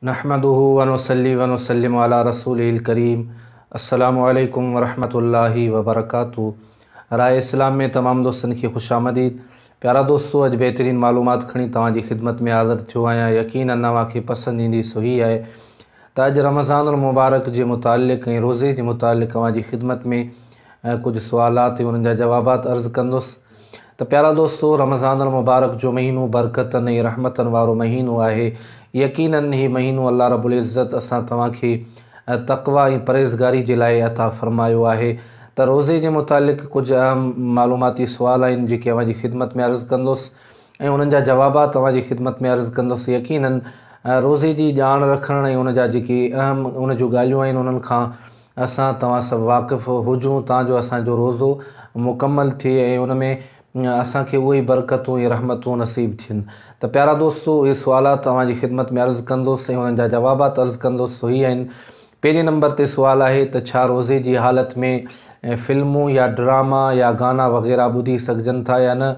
نحمده ونصلي ونسلم علي رسوله الڪريم السلام عليڪم ورحمة الله وبرڪاته راء اسلام ۾ تمام دوستن کي خوش آمديد پيارا دوستو اڄ بهترين معلومات کڻي توهان جي خدمت ۾ حاضر ٿيو آهيان يقيناً اوهان کي پسند ايندي سو هي آهي ته اڄ رمضان المبارڪ جي متعلق ۽ روزي جي متعلق اوهان جي خدمت ۾ ڪجهه سوالات ۽ انهن جا جوابات عرض ڪندس ته پيارا دوستو! رمضان المبارڪ جو مهينو برڪتن ۽ رحمتن وارو مهينو آهي. يقيناً هي مهينو الله رب العزت اسان توهان کي تقويٰ ۽ پرهيزگاري جي لاء عطا فرمايو آهي ته روزي جي متعلق ڪجهه اهم معلوماتي سوال آهن جيڪي اوهان جي خدمت ۾ عرض ڪندس ۽ انهن جا جوابات اوهان جي خدمت ۾ عرض ڪندس يقيناً روزي جي ڄاڻ رکڻ ۽ ان جا جيڪي اهم ان جون ڳالهيون آهن انهن کان اسان توهان سڀ واقف هجون تان جو اسان جو روزو مڪمل ٿئي ۽ ان ۾ اسان کي اهي ئي برڪتون ۽ رحمتون نصيب ٿين ته پيارا دوستو اهي سوالات اوهان جي خدمت ۾ عرض ڪندس ۽ انهن جا جوابات عرض ڪندس سو هي آهن پهرين نمبر تي سوال آهي ته ڇا روزي جي حالت ۾ فلمون يا ڊراما يا گانا وغيره ٻڌي سگهجن ٿا يا نه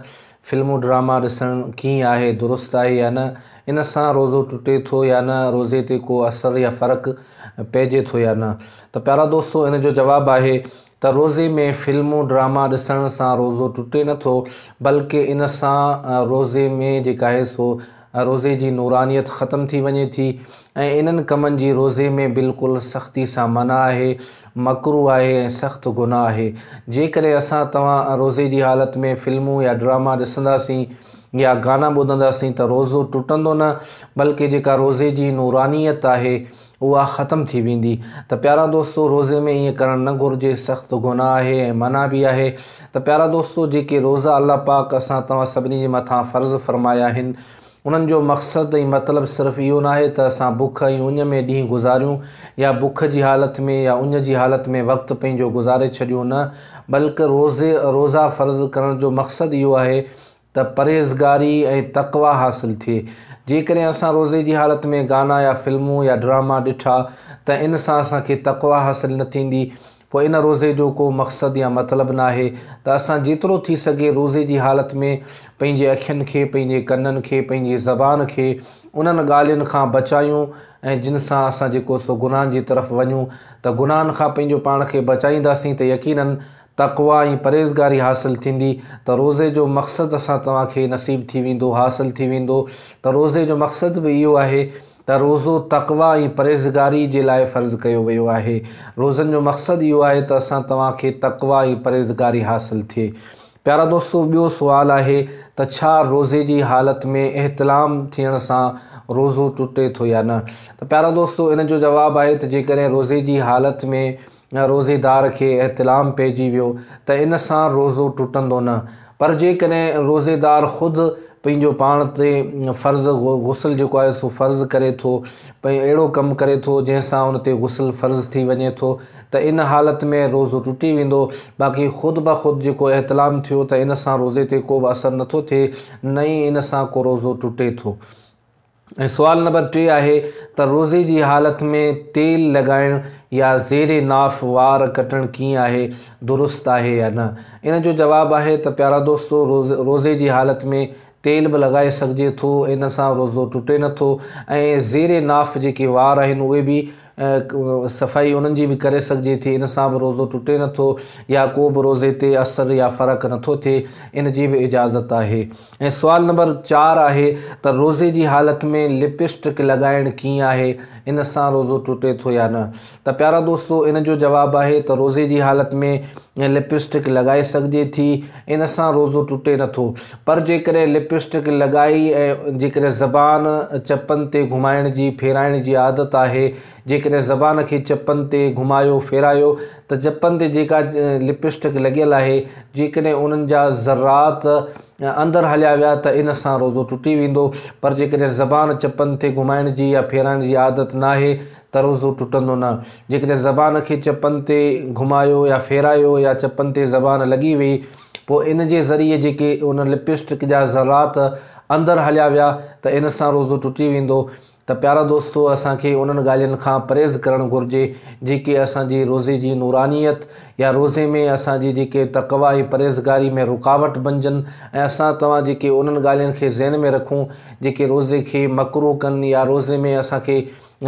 فلمون ڊراما ڏسڻ ڪيئن آهي درست آهي يا نه ان سان روزو ٽٽي ٿو يا نه روزي تي ڪو اثر يا فرق پئجي ٿو يا نه ته پيارا دوستو ان جو جواب آهي ته روزي ۾ فلمون ڊراما ڏسڻ سان روزو ٽٽي نه ٿو بلڪه ان سان روزي ۾ جيڪا آهي سو روزي جي نورانيت ختم ٿي وڃي ٿي ۽ انهن ڪمن جي روزي ۾ بلڪل سختي سان منع آهي، مڪروه آهي ۽ سخت گناهه آهي. جيڪڏهن اسان توهان روزي جي حالت ۾ فلمون يا ڊراما ڏسنداسين يا گانا ٻڌنداسين ته روزو ٽٽندو نه بلڪه جيڪا روزي جي نورانيت آهي اها ختم ٿي ويندي ته پيارا دوستو روزي ۾ ائين ڪرڻ نه گهرجي سخت گناهه آهي ۽ منع به آهي ته پيارا دوستو جيڪي روزا الله پاڪ اسان توهان سڀني جي مٿان فرض فرمايا آهن انهن جو مقصد ۽ مطلب صرف اهو ناهي ته اسان بک ۽ اڃ ۾ ڏينهن گذاريون يا بک جي حالت ۾ يا اڃ جي حالت ۾ وقت پنهنجو گذاري ڇڏيون نه بلڪ روزي روزا فرض ڪرڻ جو مقصد اهو آهي ته پرهيزگاري ۽ تقويٰ حاصل ٿئي. جيڪڏهن اسان روزي جي حالت ۾ گانا يا فلمون يا ڊراما ڏٺا ته ان سان اسان کي تقويٰ حاصل نه ٿيندي پوء ان روزي جو ڪو مقصد يا مطلب ناهي ته اسان جيترو ٿي سگهي روزي جي حالت ۾ پنهنجي اکين کي، پنهنجي ڪنن کي، پنهنجي زبان کي انهن ڳالهين کان بچايون ۽ جن سان اسان جيڪو سو گناهن جي طرف وڃون ته گناهن کان پنهنجو پاڻ کي بچائينداسين ته يقيناً تقويٰ ۽ پرهيزگاري حاصل ٿيندي ته روزي جو مقصد اسان توهان کي نصيب ٿي ويندو، حاصل ٿي ويندو ته روزي جو مقصد به اهو آهي ته روزو تقويٰ ۽ پرهيزگاري جي لاء فرض ڪيو ويو آهي. روزن جو مقصد اهو آهي ته اسان توهان کي تقويٰ ۽ پرهيزگاري حاصل ٿئي. پيارا دوستو ٻيو سوال آهي ته ڇا روزي جي حالت ۾ احتلام ٿيڻ سان روزو ٽٽي ٿو يا نه؟ ته پيارا دوستو ان جو جواب آهي ته جيڪڏهن روزي جي حالت ۾ روزيدار کي احتلام پئجي ويو ته ان سان روزو ٽٽندو نه پر جيڪڏهن روزيدار خود پنهنجو پاڻ تي فرض غسل جيڪو آهي سو فرض ڪري ٿو اهڙو ڪم ڪري ٿو جنهن سان ان تي غسل فرض ٿي وڃي ٿو ته ان حالت ۾ روزو ٽٽي ويندو باقي خود بخود جيڪو احتلام ٿيو ته ان سان روزي تي ڪو به اثر نٿو ٿئي نه ئي ان سان ڪو روزو ٽٽي ٿو. ۽ سوال نمبر ٽي آهي ته روزي جي حالت ۾ تيل لڳائڻ يا زير ناف وار ڪٽڻ ڪيئن آهي درست آهي يا نه؟ ان جو جواب آهي ته پيارا دوستو روزي جي حالت ۾ تيل به لڳائي سگهجي ٿو ان سان روزو ٽٽي نه ٿو ۽ زير ناف جيڪي وار آهن اهي به صفائي انهن جي به ڪري سگهجي ٿي ان سان به روزو ٽٽي نه ٿو يا ڪو به روزي تي اثر يا فرق نه ٿو ٿئي ان جي به اجازت آهي. ۽ سوال نمبر چار آهي ته روزي جي حالت ۾ لپسٽڪ لڳائڻ ڪيئن آهي ان سان روزو ٽٽي ٿو يا نه ته پيارا دوستو ان جو جواب آهي ته روزي جي حالت ۾ لپسٽڪ لڳائي سگهجي ٿي ان سان روزو ٽٽي نه ٿو پر جيڪڏهن لپسٽڪ لڳائي ۽ جيڪڏهن زبان چپن تي گهمائڻ جي ڦيرائڻ جي عادت آهي جيڪڏهن زبان کي چپن تي گهمايو ڦيرايو ته چپن تي جيڪا لپسٽڪ لڳيل آهي جيڪڏهن انهن جا ذرات اندر هليا ويا ته ان سان روزو ٽٽي ويندو پر جيڪڏهن زبان چپن تي گهمائڻ جي يا ڦيرائڻ جي عادت ناهي ته روزو ٽٽندو نه جيڪڏهن زبان کي چپن تي گهمايو يا ڦيرايو يا چپن تي زبان لڳي وئي پوء ان جي ذريعي جيڪي ان لپسٽڪ جا ذرات اندر هليا ويا ته ان سان روزو ٽٽي ويندو ته پيارا دوستو اسان کي انهن ڳالهين کان پرهيز ڪرڻ گهرجي جيڪي اسان جي روزي جي نورانيت يا روزي ۾ اسان جي جيڪي تقويٰ ۽ پرهيزگاري ۾ رڪاوٽ بنجن ۽ اسان توهان جيڪي انهن ڳالهين کي ذهن ۾ رکون جيڪي روزي کي مڪروه ڪن يا روزي ۾ اسان کي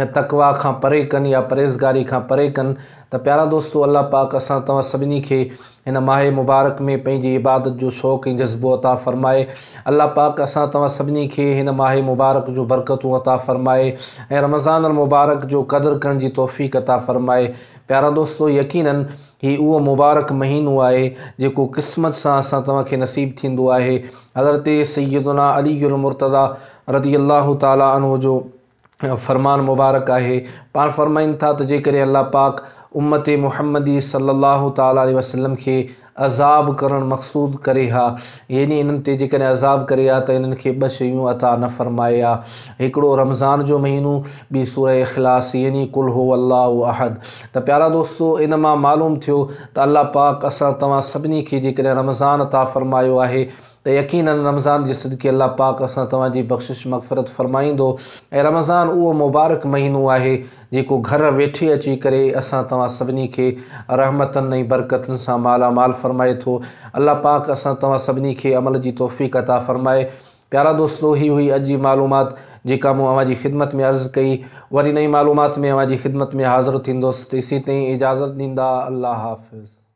تقويٰ کان پري ڪن يا پرهيزگاري کان پري ڪن ته پيارا دوستو الله پاڪ اسان توهان سڀني کي هن ماهه مبارڪ ۾ پنهنجي عبادت جو شوق ۽ جذبو عطا فرمائي. الله پاڪ اسان توهان سڀني کي هن ماهه مبارڪ جون برڪتون عطا فرمائي ۽ رمضان المبارڪ جو قدر ڪرڻ جي توفيق عطا فرمائي. پيارا دوستو يقيناً هي اهو مبارڪ مهينو آهي جيڪو قسمت سان اسان توهان کي نصيب ٿيندو آهي. حضرت سيدنا علي المرتضيٰ رضي الله تعالٰي عنه جو فرمان مبارڪ آهي، پاڻ فرمائن ٿا ته جيڪڏهن الله پاڪ امت محمدي صلّي الله تعالٰي عليه وسلّم کي عذاب ڪرڻ مقصود ڪري ها يعني انهن تي جيڪڏهن عذاب ڪري ها ته انهن کي ٻه شيون عطا نه فرمائي ها هڪڙو رمضان جو مهينو ٻي سورة اخلاص يعني قل هو الله احد ته پيارا دوستو ان مان معلوم ٿيو ته الله پاڪ اسان توهان سڀني کي جيڪڏهن رمضان عطا فرمايو آهي ته يقيناً رمضان جي صدقي الله پاڪ اسان توهان جي بخشش مغفرت فرمائيندو ۽ رمضان اهو مبارڪ مهينو آهي جيڪو گهر ويٺي اچي ڪري اسان توهان سڀني کي رحمتن ۽ برڪتن سان مالا مال فرمائي ٿو الله پاڪ اسان توهان سڀني کي عمل جي توفيق عطا فرمائي پيارا دوستو هي هئي اڄ جي معلومات جيڪا مون اوهان جي خدمت ۾ عرض ڪئي وري نئين معلومات ۾ اوهان جي خدمت ۾ حاضر ٿيندس تيسين تائين اجازت ڏيندا الله حافظ.